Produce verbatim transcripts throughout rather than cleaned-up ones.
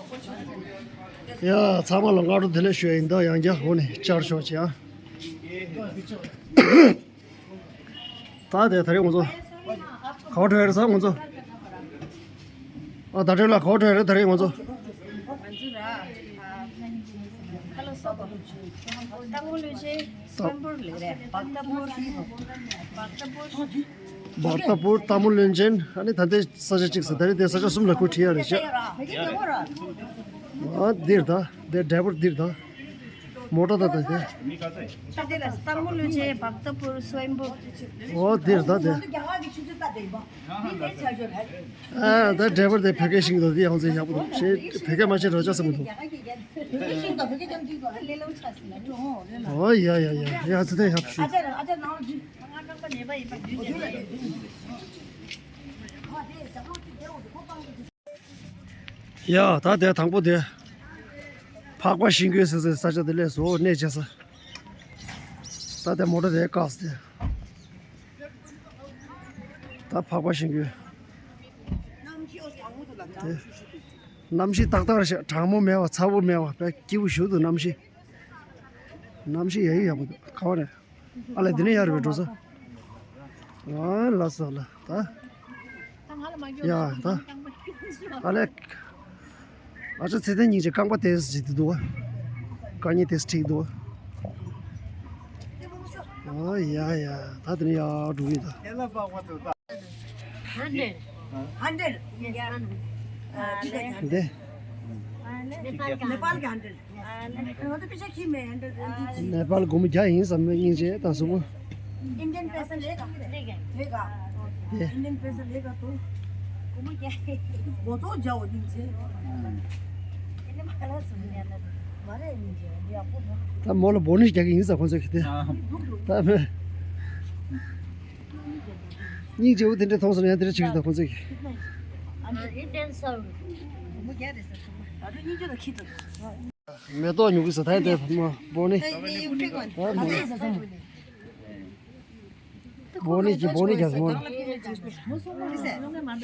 ཡ། ཚང་མ་ལ་སྔ་དྲོ་བདེ་ལེགས་ཞུ་ཡ་ཡིན། ད་ཡང་བསྐྱར་འོ་ནས་བཅར་ཤོག་བྱེད་ཨ། ད་དེ་ད་རེས་ང་ཚོ་ག་པར་འགྲོ་ཡ་རེད་ཟེར། ང་ཚོ་ཨ་ད་དྲན་ལ་ག་པར་འགྲོ་ཡ་རེད། ད་རེས་ང་ཚོ། ང་ཚོ་ར་ཁ་ལོ་སོག་པོ་སྟག་མོ་ལུས་ཆེན་སོན་པོར་ལས་རེད། བག་ཏ་པོར་བག་ཏ་པོར། བར་ཏ་པུར་སྟག་མོ་བློན་ཆེན། ཨ་ནི་ད་ལྟའི་ས་ཆ་གཅིག་ཟེར། ད་རེས་དེ་ས་ཆ་གསུམ་ལ་ཁོ་ཁྲིད་ཡ་རེད་ཤག་ཨ་འདིར་ད་དེ་ཌ་རའི་བར་འདིར་ད་མོ་ཊ་ད་ད་དེ། ད་དེ་ལ་སྟག་མོ་བློན་ཆེན། བར་ཏ་པུར་སོན་པོ། ཨོ་འདིར་ད་དེ། ཨ་ད་ཌ་རའི་བར་དེ་བོད་སྐད་ཤེས་ཀྱི་འདུག་དེ་ཡང་ཚེ་ཡག་པོ་འདུག་ཤེས། བོད་སྐད་མ་ཤེས་རོགས་བྱ་བསམ་གྱི་འདུག་ཨོ་ཡ་ཡ་ཡ་ཡ། ཚེ་དེ་ཡག་ཤོས། ཡ། ད་དེ་དང་པོ་དེ་འཕགས་པ་ཤིང་ཀུན་ཟེར་སའི་ས་ཆ་དེ་སླེབས་སོང་། གནས་བྱེད་ས། ད་དེ་མོ་ཊ་དེ་བཀག་སྟེ། ད་འཕགས་པ་ཤིང་ཀུན། དེ་གནམ་གཤིས་ཏག་ཏག་རེད་ཤག་གྲང་མོ་མེད་པ། ཚ་པོ་མེད་པ། དཔེ་སྐྱིད་པོ་ཞེ་པོ་འདུག་གནམ་གཤིས། གནམ་གཤིས་ཡག་ཡོད། ཡག་པོ་འདུག་ག་བ་རེད། ཨ་ལས། འདི་ནས་ཡར་བས་འགྲོ་ས། ཨ་ལ་ས་ལ་ད། ཡ་ད། ཨ་ལས། ཨ་ཅག་ཚེ་བརྟན་སྙིང་རྗེ་རྐང་པ་ཏོག་ཙམ་ཅིག་འདུག་ག་རྐང་གཉིས་ཏོག་ཙམ་འཁྲིགས་འདུག་ཨ་ཡ་ཡ། ད་འདི་ནས་ཡར་འགྲོ་གི་ཡིན་ད། Hundred. Hundred. Yeah. འདི། नेपाल का hundred. नेपाल का hundred. ནེ་པཱལ་སྒོར་མོ་བརྒྱ་ཡིན་བསམ་ན། སྙིང་རྗེ་ད་གཟུགས་པོ། Indian पैसा लेगा? लेगा। लेगा। दे। Indian पैसा लेगा तो? वो तो जाओ नीचे। मारे नीचे, ये आपको। ད་མོ་ལ་བོ་ནི་རྒྱག་གི་ཡིན་ས། ཁོང་ཚོས་གི་དེ། ད་སྙིང་རྗེ་བོ་དེ་འདྲ་མཐོང་སོང་ན་ཡང་དེ་འདྲ་བྱེད་ཀྱི་འདུག་ཁོང་ཚོས་གི། Indian sound. མེ་ཏོག་ཉོ་གི་ཟེར། ད་དེ་མོ་བོ་ནི། ད་མོ་བོ་ནི་གི་བོ་ནི་རྒྱག་མོ།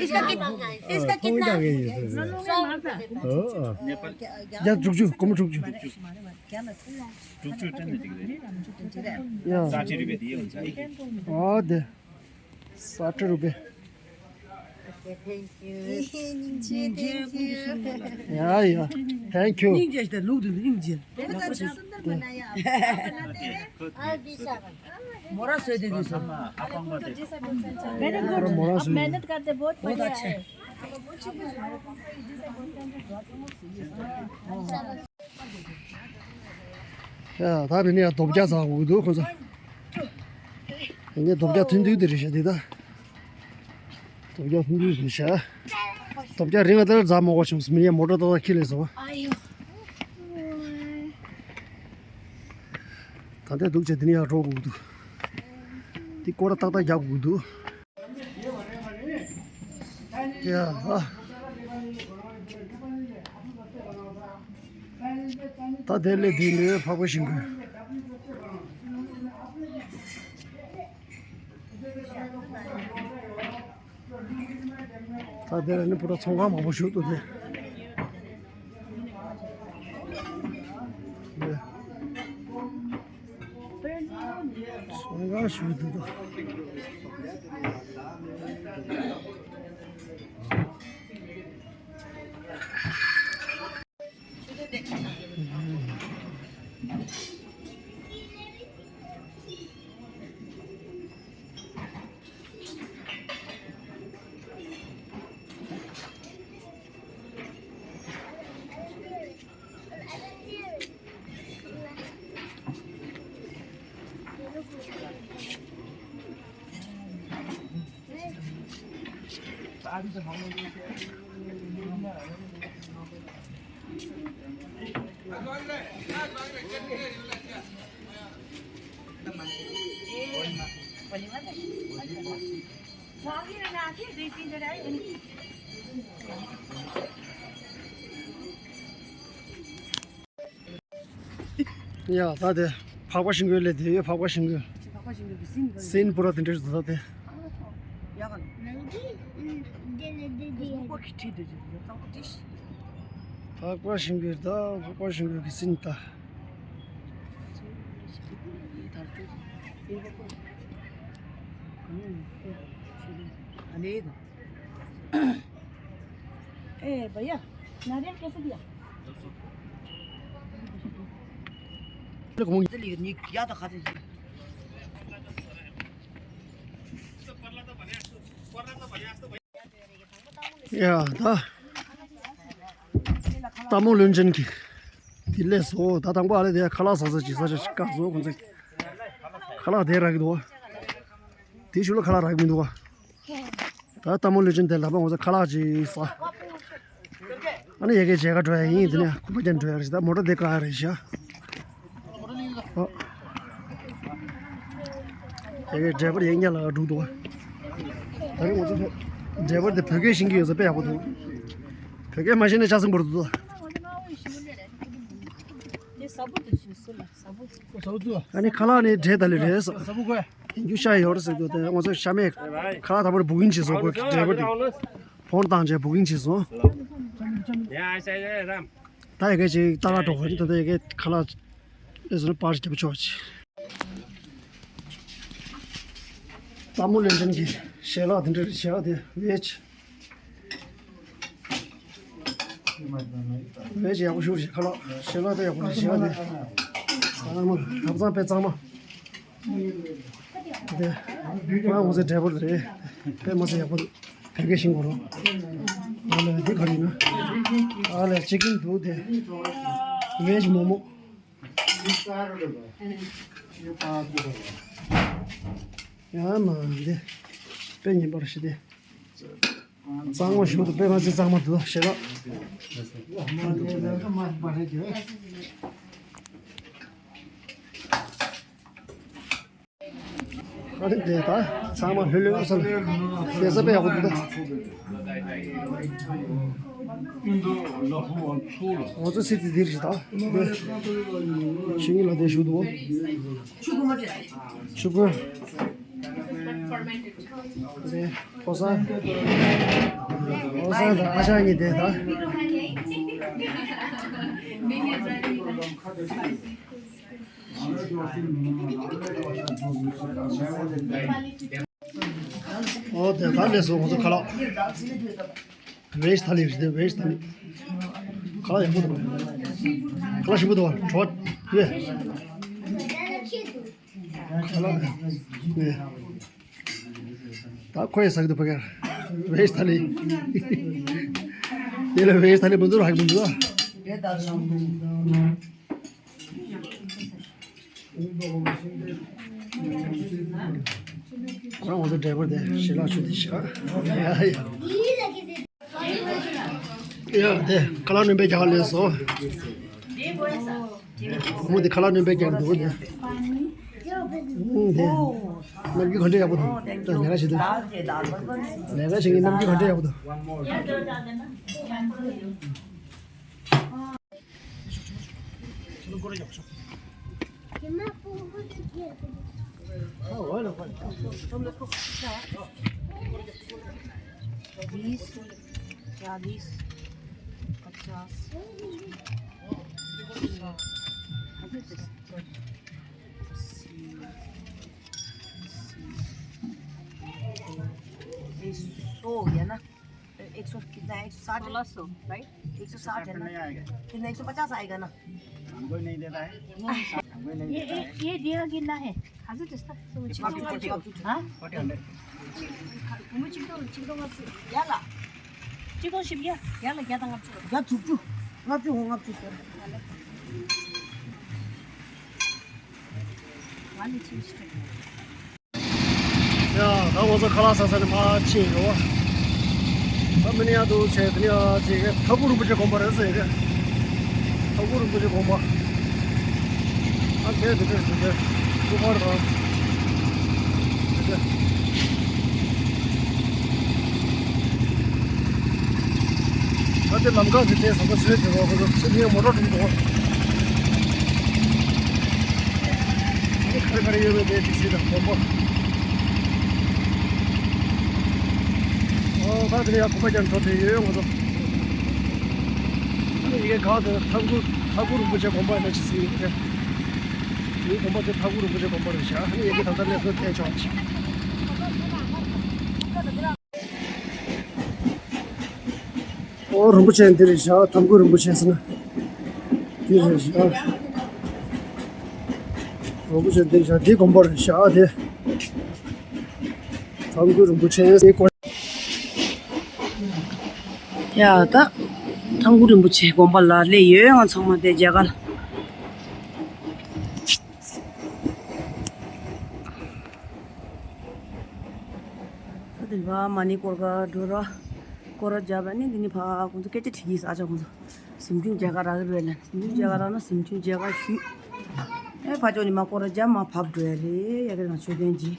इसका कित- इसका कितना? ཡ། དྲུག་ཅུ། སྒོར་མོ་དྲུག་ཅུ། དྲུག་ཅུ་སྤྲད་ན་འགྲིག་རེད། ཡ། ས་ཁྲི་རུ་པེ་དེ་ཡོད་ཚ་ཡིན། ཨོ་དེ། ས་ཁྲི་རུ་པེ། སྙིང་རྗེ། སྙིང་རྗེ། Thank you. ཡ་ཡ། Thank you. སྙིང་རྗེ་ཞིག་དང་ལུགས་དེ་སྙིང་རྗེ། मोरा सोए दे दो सब। मेरे को मेहनत करते बहुत बढ़िया है। ཡ། ད་དེ་ནས་ཡ་རྡོ་བརྒྱ་ཟ་དགོས་འདུག་ཁོ་ཚོ། ངས་རྡོ་བརྒྱ་ཐུང་ཐུང་དེ་རེད་ཤག་འདི་ད། རྡོ་བརྒྱ་ཐུང་ཐུང་རེད་ཤག་རྡོ་བརྒྱ་རིང་ང་ལྟར་འཛག་མ་དགོས་བྱུང་། མི་ཡ་མོ་ཊ་ཏག་ཏག་ཁྱེར་ལས་སོང་། ད་ལྟ་འདུག་བྱས་དེ་ནས་ཡར་འགྲོ་དགོས་འདུག་འདི་སྐོར་ར་ཏག་ཏག་རྒྱག་དགོས་འདུག་ཡ། ད་དེ་ལས་དེ་ནས་འཕགས་པ་ཤིང་ཀུན། ད་དེ་ལ་ནི་པུ་ར་ཚོང་ཁང་མང་པོ་ཞིག་འདུག་སྟེ། ཚོང་ཁང་ཞིག་འདུག་ད། ཡ། ད་དེ་འཕགས་པ་ཤིང་ཀུན་ལས་དེ་ཡོད། འཕགས་པ་ཤིང་ཀུན། སིན་པུ་ར་དེ་འདྲ་ཞིག་འདུག་ད་དེ། ཡ་ག་ནང་གི་དེ་ལས་དེ་དེ་ཡ་གི། ལྷག་པར་ཞིང་གི་ད་ལྷག་པར་ཞིང་གི་སྲིན་ད། अनेक। ए भैया, नारियल कैसे दिया? या दा। ལྟད་མོ་ལོན་ཅན་གྱི། དེ་ལས་སོ། ད་དང་པོ་ཨ་ལེ་དེ་ཁ་ལག་ཟ་ས་ཅིག་ཟ་ཆ་ཞིག་བཀག་སོ་ཁོང་ཚོས། ཁ་ལག་དེ་རག་གི་འདུག་བ། དེ་ཤུལ་ལ་ཁ་ལག་རག་མི་འདུག་བ། ད་ལྟད་མོ་ལོན་ཅན་དེ་ལ་པ་ང་ཚོ་ཁ་ལག་ཅིག་ཟ། ཨ་ནི་ཡ་གི་མཇལ་ཁ་འགྲོ་ཡ་ཡིན། དེ་ནས་ཁུག་པ་རྒྱག་འགྲོ་ཡ་རེད། ད་མོ་ཊ་དེ་བཀག་ཡ་རེད་ཤག་ཨོ། དེ་གའི་ཌ་རའི་བར་ཡིན་ཉག་ལ་འགྲོ་འདུག་ད་རེས་ང་ཚོ་ཌ་རའི་བར་དེ་བོད་སྐད་ཤེས་ཀྱི་ཡོད་ས་དཔེ་ཡག་པོ་འདུག་བོད་སྐད་མ་ཤེས་ན་ཆ་ཚང་པོ་འདུག་ཨ་ནི་ཁ་ལག་ནི་འདྲེ་ད་ལི་རེད་ས། རྒྱུ་ཤ་ཡོད་རེད་ཟེར་འདུག་དེ་ང་ཚོ་ཤ་མེད་ཁ་ལག་དང་པོར་བུ་ཀིང་བྱས་སོང་། ཁོ་ཌ་རའི་བར་དེ་ཕོན་བཏང་བྱས་བུ་ཀིང་བྱས་སོང་། ད་ཡ་གི་ཅིག་ལྟ་ག་འགྲོ་གི་རེད། ད་ལྟ་ཡ་གི་ཁ་ལག་ཨེ་ཟེར་ན་པར་རྒྱབ་ཆོག་ཅིག་ལྟད་མོ་ལོན་ཅན་གྱི་ཞལ་ལག་དེ་འདྲ་རེད། ཞལ་ལག་དེ་བེཇ། བེཇ་ཡག་པོ་ཞིག་རེད། ཁ་ལག་ཞལ་ལག་དཔེ་ཡག་པོ་རེད། ཞལ་ལག་དེ་གཙང་མ། ཐབ་ཚང་དཔེ་གཙང་མ། དེ་ཁོ་རང་ངོ་ཚའི་ཌ་རའི་བར་རེད། དཔེ་མི་སྲིད་ཡག་པོ་འདུག་བོད་སྐད་ཤེས་དགོས་རོགས། ཨ་ལས་འདི་ག་རེ་ཡིན་ན། ཨ་ལས་ཅི་ཀིན་འདུག་དེ་བེཇ་མོ་མོ། ཡ་མ་འདི་དཔེ་ཉན་པར་ཞི་དེ། གཙང་མ་ཞིག་འདུག་དཔེ་མི་སྲིད་གཙང་མ་འདུག་ཞེ་ལག་ཨ་ནི་དེ་ད་ཚང་མ་ལྷོད་ལྷོད་ས་ལ་བསྡད་ས་དཔེ་ཡག་པོ་འདུག་ད་ང་ཚོ་སི་ཏི་འདིར་ཞིག་ད་ཞིང་ལ་དེ་ཞུ་འདུག་ཆུ་ཁོལ། ཨོ་ས། ཨོ་ས་དང་ཨ་ཞང་གཉིས་དེ་ད། ཨོ་དེ་ད་ལས་སོ་ང་ཚོ་ཁ་ལག་བེཇ་ཐ་ལི་རེད། བེཇ་ཐ་ལི། ཁ་ལག་ཡག་པོ་འདུག་ཁ་ལག་ཞིམ་པོ་འདུག་བྲོ་བ་ཡོད། ཁ་ལག་ཡོད། ད་ཁོ་ཡི་ཟ་གི་འདུག་ཕ་གིར། བེཇ་ཐ་ལི། དེ་ལ་བེཇ་ཐ་ལི་མི་འདུག་རག་མི་འདུག་ཁོ་རང་ང་ཚོ་ཌ་རའི་བར་དེ་ཞལ་ལག་ཆུ་དེ་ཞིག་ཡ་ཡ། ཡ་དེ་ཁ་ལག་སྣོན་པའི་རྒྱག་ལས་སོ། མོ་དེ་ཁ་ལག་སྣོན་པའི་རྒྱག་འདུག་དེ། ཨུང་དེ། རྣམ་འགྱུར་ག་འདྲ་ཡག་པོ་འདུག་ད་ལས་ཀ་བྱེད་དུས། ལས་ཀ་བྱེད་མཁན་རྣམ་འགྱུར་ག་འདྲ་ཡག་པོ་འདུག बीस, चालीस, पचास, सौ, अस्सी, अस्सी, अस्सी, सौ हो गया ना? एक सौ कितना है? एक सौ साठ है। सोलह सौ, राइट? एक सौ साठ है ना? कितना, एक सौ पचास आएगा ना? हमको ही नहीं देता है। हमको ही नहीं ये, देता ये, है। ये दिया कितना है? हजुर त्यस्तो। हाँ? Forty hundred. घुमु चिकदो, चिकदो ङाप्सु। याला। चिकदो सिप या। याला, क्या था ङाप्सु? ङाप्सु, ङाप्सु। ङाप्सु हो, ङाप्सु। वाले चीज। ཡ། ད་ང་ཚོ་ཁ་ལག་ཟ་ས་ནས་མར་ཕྱིན་ཡོད། ད་མི་ནི་ཡ་དུ་བྱས་དེ་ནི་ཡ་ཅིག་ཐབ་ཀུ་རིན་པོ་ཆེ་དགོན་པ་རེད་ཟེར་གི། ཐབ་ཀུ་རིན་པོ་ཆེ་དགོན་པ། ཨ་དེ་དེ་དེ་དེ་དེ་ཐུག་པར་དང་། དེ་དེ། ད་དེ་ལམ་ཁ་གི་དེ་ཟམ་པ་བཟོས་དེ་རོགས་ཁོ་ཚོ་ཕྱི་ནས་མོ་ཊ་འགྲོ་འདུག་ཨ་ནི་ག་རེ་ག་རེ་ཡོད་པའི་དེ་ཏིག་སི་དང་དགོན་པ། ཨོ་ད་དེ་ནས་ཡར་དགོན་པ་རྒྱབ་འགྲོ་དེ་ཡོད་ཡོད་ང་ཚོ། ཨ་ ཡི་གེ་གང་དེ་ཐབ་ཀུ་ཐབ་ཀུ་རིན་པོ་ཆེ་དགོན་པ་ཡིན་ན་ཅི་ཟེར་ཡོད་དེ། ངའི་དགོན་པ་དེ་ཐབ་ཀུ་རིན་པོ་ཆེ་དགོན་པ་རེད་ཤག་ཨ་ནི་ཡི་གེ་ད་ལྟ་སླེབས་སོང་བལྟས་ཆོག་ཅིག་ཨོ་རིན་པོ་ཆེ་འདི་རེད་ཤག་ཐབ་ཀུ་རིན་པོ་ཆེ་ཟེར་ན་འདི་རེད་ཤག་རིན་པོ་ཆེ་འདི་རེད་ཤག་འདི་དགོན་པ་རེད་ཤག་དེ། ཐང་གུ་རིན་པོ་ཆེ་སྐོར། ཡ་ད། ཐང་གུ་རིན་པོ་ཆེ་དགོན་པ་ལ་སླེབས་ཡོད། ང་ཚང་མ་དེ་མཇལ་ཁ་ལ། ད་དེ་ལ་མ་ནི་སྐོར་ག་འགྲོ་ར། སྐོར་ར་རྒྱབ་པ་ནི་འདི་ནི་ཕ་ཁོང་ཚོ་སྐད་ཆ་དྲིས་ཀྱིས་ཨ་ཅག་ཁོང་ཚོ། གཟིམ་ཆུང་མཇལ་ཁ་རག་གི་རེད་ལ། གཟིམ་ཆུང་མཇལ་ཁ་རག་ན་གཟིམ་ཆུང་མཇལ་ཁ་ཞུས། ཨེ་ཕ་ཅོག་ནི་མ་སྐོར་ར་རྒྱབ་མ་བབས་འགྲོ་ཡ་རེད། ཡ་གི་རང་མཆོད་རྟེན་གྱི།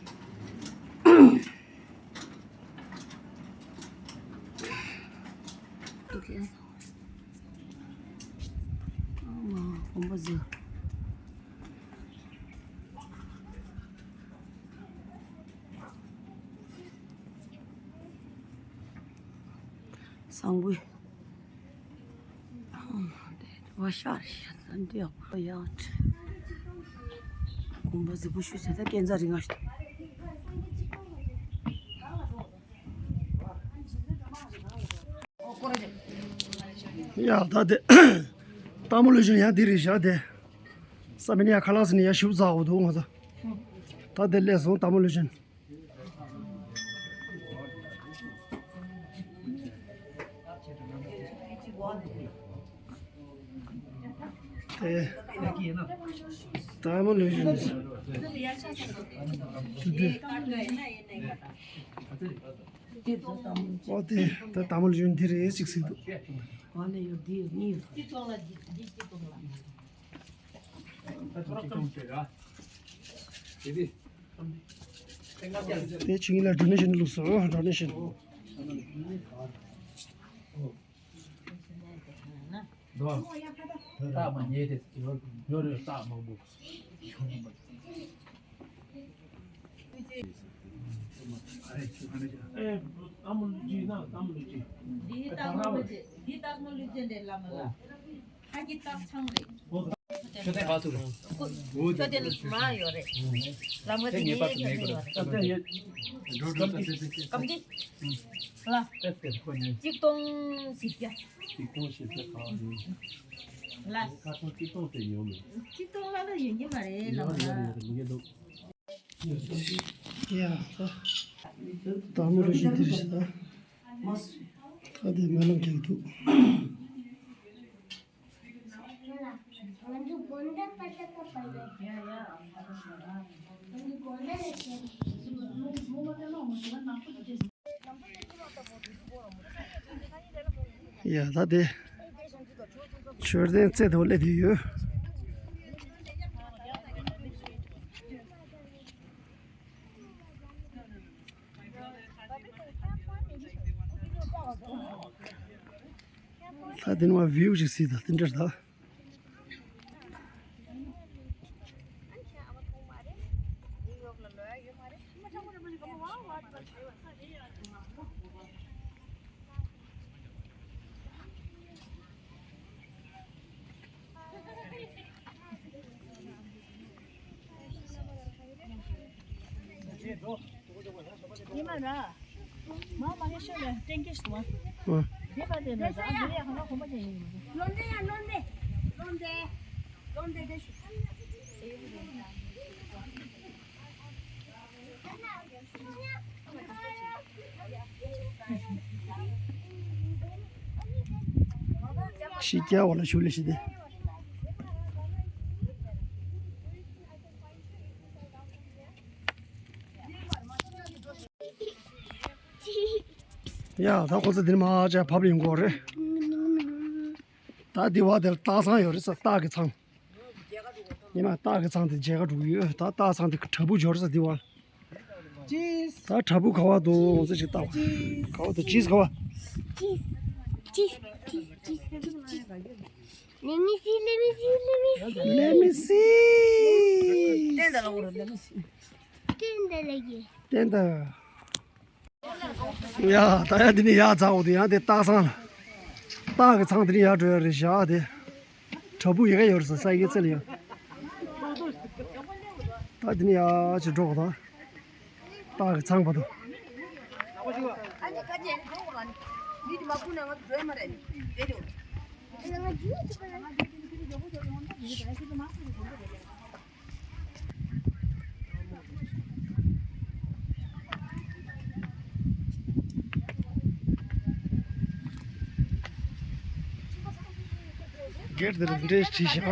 བཟང་པོ། བ་ཤ་རེད་ཤ་ཚ་འདི་ཡག་པོ་ཡག་གོམ་པ་གཟིགས་པོ་ཞུ་ཟེར་ད་སྐས་འཛེག་རིང་ང་ཞིག་ཡ་ད་དེ། སྟག་མོ་ལུས་སྦྱིན་ཡང་འདི་རེད་བཞག་དེ། ས་མི་ནི་ཡ་ཁ་ལག་ཟིན་ཡ་ཞིབ་ཚགས་འོ་འདུག་ང་ཚོ། ད་དེ་སླེབས་སོང་སྟག་མོ་ལུས་སྦྱིན། དེ། སྟག་མོ་ལུས་སྦྱིན། དེ། ཨོ་དེ་ད་སྟག་མོ་ལུས་སྦྱིན་འདི་རེད་ཅིག་ཟེར་འདུག་དེ་ཆིངས་ལ་ཌོ་ནེ་ཤན་བླུགས་སོང་ཌོ་ནེ་ཤན། འདི་སྟག་མོ་ལུས་སྦྱིན། འདི་སྟག་མོ་ལུས་སྦྱིན་རེད་བླ་མ་ལགས། ཁ་གི་སྟག་ཚང་རེད། ཤོ་ཐེངས་ག་ཚུགས་རེད། ཤོ་ཐེངས་མ་ཡོད་རེད། ལམ་ཁ་དེ་ངེས་པར་དུ་མེད་དགོས་རེད། སྐམ་གི། ལ། གཅིག་སྟོང་བཞི་བརྒྱ། གཅིག་སྟོང་བཞི་བརྒྱ་ག་རེད། ལ། ཁ་སང་གཅིག་སྟོང་དེ་ཡོད་མེད། གཅིག་སྟོང་ལ་ལ་ཡོད་ཉི་མ་རེད་ལམ་ཡོད་རེད་ལ། ཡོད་རེད་ཡོད་རེད། ཡ། ད་མོ་རེ་ཞིག་འདིར་ཞིག་ད། ད་དེ་སྨོན་ལམ་རྒྱག་འདུག་ཡ་ད་དེ། མཆོད་རྟེན་རྩེ་དུ་སླེབས་ཡོད། ད་དེ་ནས་བིའུ་ཞིག་གཟིགས་དང་དེ་འདྲ་ད། ཉི་མ་ར། མ་མ་ཧེ་ཤོ་ལ་ཏན་ཀེ་ཤི་མ། ཨ། དེ་པ་དེ་ན་ད་དེ་ཡ་ཧང་གོམ་པ་ཅན་ཡིན་མ། ལོན་དེ་ཡ་ལོན་དེ། ལོན་དེ། ལོན་དེ་དེ་ཤུ། ཤི་ཀྱ་བ་ལ་ཤུ་ལེ་ཤི་དེ། ཡ་ད་ཁོ་ཚོ་འདིར་མ་ཅག་བབས་ཡོང་གོ་རེད། ད་འདི་བ་དེར་སྟག་ཚང་ཡོད་རེད་ས། སྟག་གི་ཚང་། ཉི་མ་སྟག་གི་ཚང་དེ་མཇལ་ཁ་འགྲོ་གི་ཡོད། ད་སྟག་ཚང་དེ་བྲག་ཕུག་འབྱོར་ས་འདི་བ། ཅིས། ད་བྲག་ཕུག་ག་བ་འདུག་ང་ཚོ་ཅིག་ལྟ་བ། ག་བ་འདུག་ཅིས་ག་བ། ཅིས། ཅིས། ཅིས། ཅིས། ཅིས། Let me see, let me see, let me see. Let me see. ཏན་ཏན་ལ་ཡོད། ཏན་ཏན། ཡ་ད་ཡ་འདི་ནི་ཡ་ཚ་འོ་དེ་ཡང་དེ་སྟག་ཚང་ལ། སྟག་གི་ཚང་དེ་ནས་ཡར་འགྲོ་ཡ་རེད་བཞག་དེ། བྲག་ཕུག་ཡ་ག་ཡོད་རེད་ས་ས་ཡི་རྩེ་ལ་ཡ། ད་དེ་ནས་ཡར་ཅིག་འགྲོ་དགོས་ད། སྟག་གི་ཚང་བར་དུ། སྒེར་དེར་འདྲེ་བྲིས་ཤག་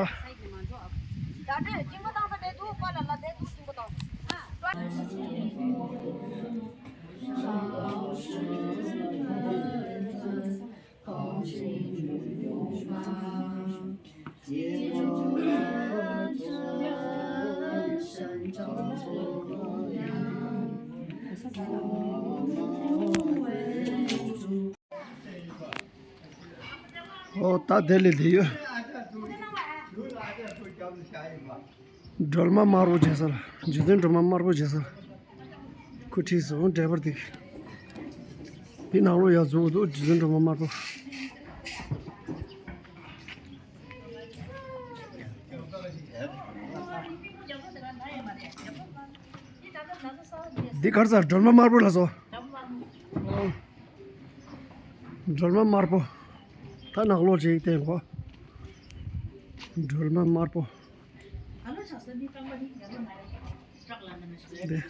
ཨོ་ད་དེ་ལས་དེ་ཡོད། སྒྲོལ་མ་དམར་པོ་བྱེད་ས་ལ། རྗེ་བཙུན་སྒྲོལ་མ་དམར་པོ་བྱེད་ས་ལ། ཁོ་ཁྲིད་སོང་འདྲེ་བར་འདུག་དེ་ནང་ལོགས་ཡར་འཛུལ་འདུག་རྗེ་བཙུན་སྒྲོལ་མ་དམར་པོ། འདི་གར་ས་སྒྲོལ་མ་དམར་པོ་ལ་སོ། སྒྲོལ་མ་དམར་པོ། ད་ནག་ལོག་ཅིག་བསྟན་གོ། སྒྲོལ་མ་དམར་པོ། འདི།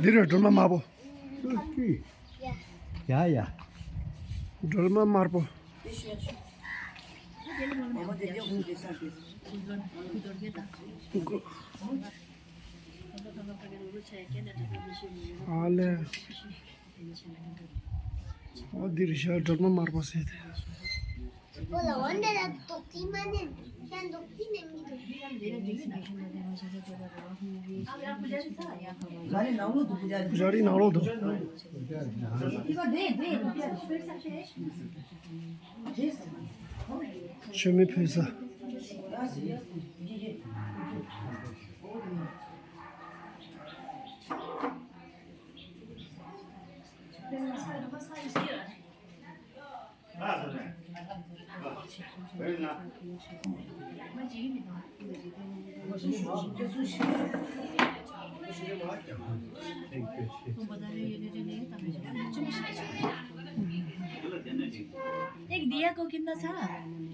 འདི་རེད་སྒྲོལ་མ་དམར་པོ། ཡ་ཡ། སྒྲོལ་མ་དམར་པོ། ཨ་ལེ། ཨོ་འདི་རེད་ཤག་སྒྲོལ་མ་དམར་པོ་ཟེར་ཏེ། ཇ་རིགས་ནང་ལོགས་འདུག་མཆོད་མེ་ཕུལ་ས། एक दिया को कितना था?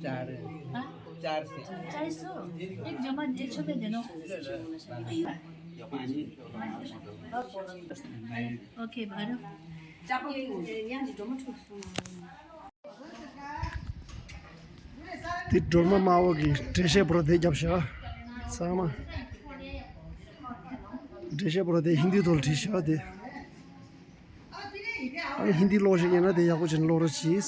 चार। हाँ? चार से। चार सौ। एक जमा, एक सौ में दे दो। ओके, भरो। དེ་སྒྲོལ་མ་དམར་པོ་གི་འགྲེལ་བཤད་པོ་ར་དེ་རྒྱབ་ཤག་ཚང་མ། འགྲེལ་བཤད་པོ་ར་དེ་ཧིན་དིའི་ཐོག་ལ་བྲིས་ཤག་དེ། ཨ་ནི་ཧིན་དི་ཀློག་ཤེས་ཡིན་ན་དེ་ཡག་པོ་བྱས་ནས་ཀློག་རོགས་གྱིས།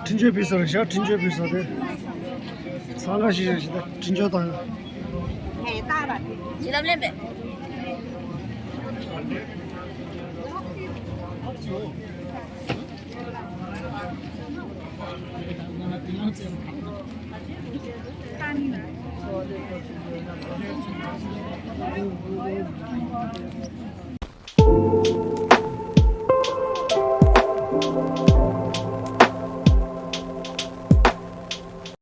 འཕྲིན་བཅོལ་ཕུལ་ས་རེད་ཤག་འཕྲིན་བཅོལ་ཕུལ་ས་དེ། འཚང་ཁ་ཤིག་ཤིག་ད་འཕྲིན་བཅོལ་བཏང་ཡོད། ཞིག་ལབ་ལེན་པས།